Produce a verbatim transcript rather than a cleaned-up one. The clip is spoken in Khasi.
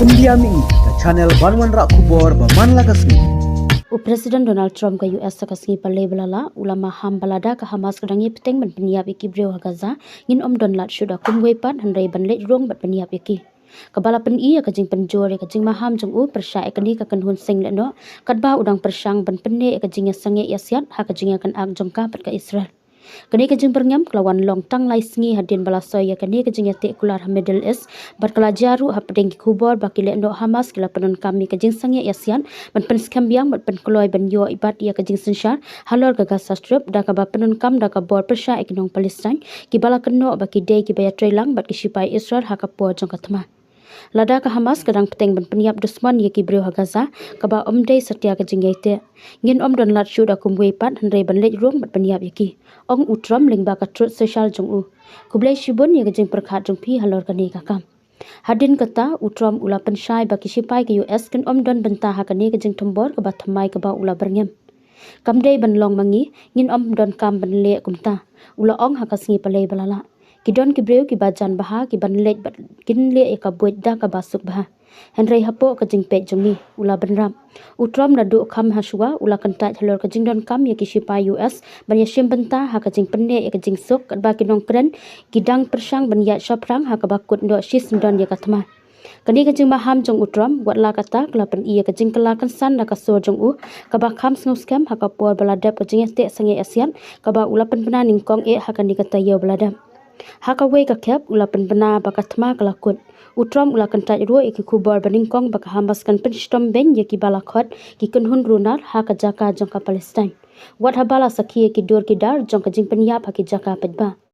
India Mihi, ka channel ban wanrah khubor ba man la ka sngi. U President Donald Trump ka U S ha ka sngi Palei ba la leit u la maham ba lada ka Hamas ka dang ïa bteng ban pynïap ïa ki briew ha Gaza, ngin ym don lad shuh da kumwei pat hynrei ban leit rung bad pynïap ïa ki. Kaba la pyni ïa ka jingpynjur ïa ka jingmaham jong u pyrshah ïa kane ka kynhun seng lehnoh, katba u dang pyrshang ban pynneh ïa ka jingïasangeh ïasiat ha ka jingïakynad jong ka bad ka Israel. Kane ka jingbyrngem ka la wan long tang lai sngi hadien ba la soi ïa kane ka jingïateh kular ha Middle East, bad ka la jia ruh hapdeng ki khubor ba ki lehnoh Hamas ki la pyndonkam ïa ka jingsangeh ïasiat ban pynskhem biang bad pynkloi ban ïoh ibat ïa ka jingsynshar halor ka Gaza Strip, da kaba pyndonkam da ka bor pyrshah ïa ki nong Palestine kiba la kynnoh ba ki dei kiba ïatreilang bad ki shipai Israel ha ka por jong ka thma. Lada ka Hamas ka dang bteng ban pynïap dusmon ïa ki briew ha Gaza, kaba ym dei satia ka jingïaiteh, ngin ym don lad shuh da kumwei pat hynrei ban leit rung bad pynïap ïa ki, ong u Trump lyngba ka Truth Social jong u. Khublei shibun ïa ka jingpyrkhat jong phi halor kane ka kam. Hadien kata, u Trump u la pynshai ba ki shipai ka U S kin ym don bynta ha kane ka jingthombor kaba thymmai kaba u la byrngem. Kam dei ban long ma ngi, ngin ym donkam ban leh kumta, u la ong ha ka sngi Palei ba la leit. Ki don ki briew kiba jan bha ki ban leit bad kin leh ïa ka buit da kaba suk bha. Hynrei hapoh ka jingpeit jong ngi, u la bynrap. U Trump naduh kham ha shuwa u la kyntait halor ka jingdonkam ïa ki shipai U S ban ïashim bynta ha ka jingpynneh ïa ka jingsuk, katba ki nongkren ki dang pyrshang ban ïaid shaphrang ha kaba kut noh shisyndon ïa ka thma. Kane ka jingmaham jong u Trump, wat la kata, ka la pyni ïa ka jingkylla kynsan da ka sur jong u kaba kham sngewskhem ha ka por ba la dep ka jingïateh sangeh ïasiat kaba u la pynbna nyngkong eh ha kane ka taïew ba la dep. Ha kawei ka khep u la pynbna ba ka thma ka la kut. U Trump u la kyntait ruh ïa ki khubor ba nyngkong ba ka Hamas kan pynshitom beiñ ïa kiba la khot ki kynhun runar ha ka jaka jong ka Palestine, wat haba la sakhi ïa ki dur ki dar jong ka jingpynïap ha ki jaka paidbah.